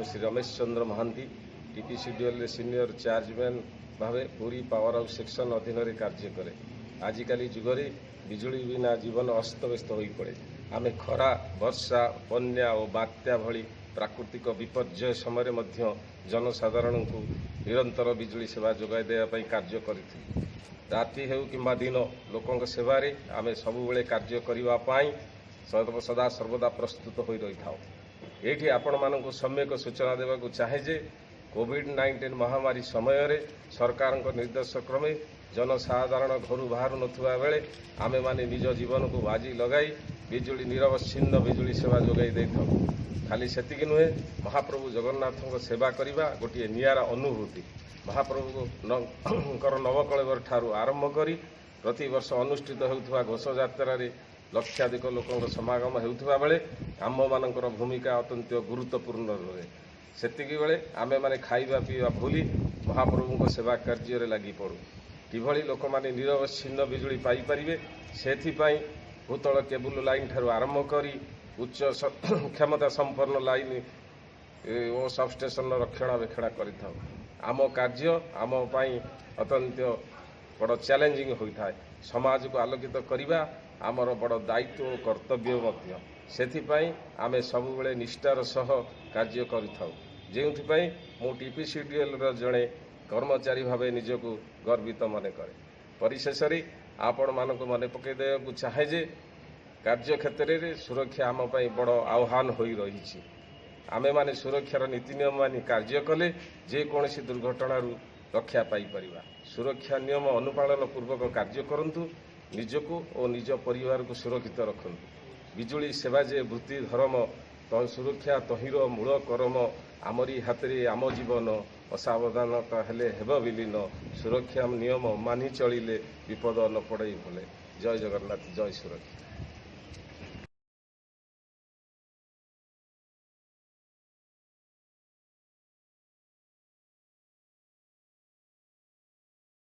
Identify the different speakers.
Speaker 1: ମୁଁ ଶ୍ରୀ ରମେଶ ଚନ୍ଦ୍ର ମହାନ୍ତି, ଟିପିସିଡିଏଲ୍ରେ ସିନିୟର ଚାର୍ଜମ୍ୟାନ୍ ଭାବେ Puri power house section ଅଧୀନରେ କାର୍ଯ୍ୟ କରେ। ଆଜିକାଲି ଯୁଗରେ ବିଜୁଳି ବିନା ଜୀବନ ଅସ୍ତବ୍ୟସ୍ତ ହୋଇପଡ଼େ। ଆମେ ଖରା, ବର୍ଷା, ବନ୍ୟା ଓ ବାତ୍ୟା ଭଳି ପ୍ରାକୃତିକ ବିପର୍ଯ୍ୟୟ ସମୟରେ ମଧ୍ୟ ଜନସାଧାରଣଙ୍କୁ ନିରନ୍ତର ବିଜୁଳି ସେବା ଯୋଗାଇ ଦେବା ପାଇଁ କାର୍ଯ୍ୟ କରିଥିଲୁ। ରାତି ହେଉ କିମ୍ବା ଦିନ, ଲୋକଙ୍କ ସେବାରେ ଆମେ ସବୁବେଳେ କାର୍ଯ୍ୟ କରିବା ପାଇଁ ସଦା ସର୍ବଦା ପ୍ରସ୍ତୁତ ହୋଇ ରହିଥାଉ। ଏଇଠି ଆପଣମାନଙ୍କୁ ସମ୍ୟକ ସୂଚନା ଦେବାକୁ ଚାହେଁ ଯେ କୋଭିଡ୍-19 ମହାମାରୀ ସମୟରେ ସରକାରଙ୍କ ନିର୍ଦ୍ଦେଶ କ୍ରମେ ଜନସାଧାରଣ ଘରୁ ବାହାରୁ ନଥିବା ବେଳେ ଆମେମାନେ ନିଜ ଜୀବନକୁ ବାଜି ଲଗାଇ ବିଜୁଳି ନିରବଚ୍ଛିନ୍ନ ବିଜୁଳି ସେବା ଯୋଗାଇ ଦେଇଥାଉ। ଖାଲି ସେତିକି ନୁହେଁ, ମହାପ୍ରଭୁ ଜଗନ୍ନାଥଙ୍କ ସେବା କରିବା ଗୋଟିଏ ନିଆରା ଅନୁଭୂତି। ମହାପ୍ରଭୁଙ୍କର ନବକଳେବର ଠାରୁ ଆରମ୍ଭ କରି ପ୍ରତିବର୍ଷ ଅନୁଷ୍ଠିତ ହେଉଥିବା ଘୋଷଯାତ୍ରାରେ ଲକ୍ଷାଧିକ ଲୋକଙ୍କ ସମାଗମ ହେଉଥିବା ବେଳେ ଆମ୍ଭମାନଙ୍କର ଭୂମିକା ଅତ୍ୟନ୍ତ ଗୁରୁତ୍ୱପୂର୍ଣ୍ଣ ରୁହେ। ସେତିକି ବେଳେ ଆମେମାନେ ଖାଇବା ପିଇବା ଭୁଲି ମହାପ୍ରଭୁଙ୍କ ସେବା କାର୍ଯ୍ୟରେ ଲାଗିପଡ଼ୁ। କିଭଳି ଲୋକମାନେ ନିରବଚ୍ଛିନ୍ନ ବିଜୁଳି ପାଇପାରିବେ, ସେଥିପାଇଁ ଭୂତଳ କେବୁଲ ଲାଇନ୍ ଠାରୁ ଆରମ୍ଭ କରି ଉଚ୍ଚ କ୍ଷମତା ସମ୍ପନ୍ନ ଲାଇନ୍ ଓ ସବଷ୍ଟେସନର ରକ୍ଷଣାବେକ୍ଷଣ କରିଥାଉ। ଆମ କାର୍ଯ୍ୟ ଆମ ପାଇଁ ଅତ୍ୟନ୍ତ ବଡ଼ ଚ୍ୟାଲେଞ୍ଜିଂ ହୋଇଥାଏ। ସମାଜକୁ ଆଲୋକିତ କରିବା ଆମର ବଡ଼ ଦାୟିତ୍ୱ ଓ କର୍ତ୍ତବ୍ୟ ମଧ୍ୟ। ସେଥିପାଇଁ ଆମେ ସବୁବେଳେ ନିଷ୍ଠାର ସହ କାର୍ଯ୍ୟ କରିଥାଉ, ଯେଉଁଥିପାଇଁ ମୁଁ ଟିପିସିଡିଏଲ୍ର ଜଣେ କର୍ମଚାରୀ ଭାବେ ନିଜକୁ ଗର୍ବିତ ମନେ କରେ। ପରିଶେଷରେ ଆପଣମାନଙ୍କୁ ମନେ ପକାଇ ଦେବାକୁ ଚାହେଁ ଯେ କାର୍ଯ୍ୟକ୍ଷେତ୍ରରେ ସୁରକ୍ଷା ଆମ ପାଇଁ ବଡ଼ ଆହ୍ୱାନ ହୋଇ ରହିଛି। ଆମେମାନେ ସୁରକ୍ଷାର ନୀତି ନିୟମ ମାନି କାର୍ଯ୍ୟ କଲେ ଯେକୌଣସି ଦୁର୍ଘଟଣାରୁ ରକ୍ଷା ପାଇପାରିବା। ସୁରକ୍ଷା ନିୟମ ଅନୁପାଳନ ପୂର୍ବକ କାର୍ଯ୍ୟ କରନ୍ତୁ, ନିଜକୁ ଓ ନିଜ ପରିବାରକୁ ସୁରକ୍ଷିତ ରଖନ୍ତୁ। ବିଜୁଳି ସେବା ଯେ ବୃତ୍ତି ଧର୍ମ, ତ ସୁରକ୍ଷା ତହିଁର ମୂଳ କରମ। ଆମରି ହାତରେ ଆମ ଜୀବନ, ଅସାବଧାନତା ହେଲେ ହେବ ବିଲୀନ। ସୁରକ୍ଷା ନିୟମ ମାନି ଚଳିଲେ ବିପଦ ନ ପଡ଼ଇ ଭୁଲେ। ଜୟ ଜଗନ୍ନାଥ, ଜୟ ସୁରକ୍ଷା।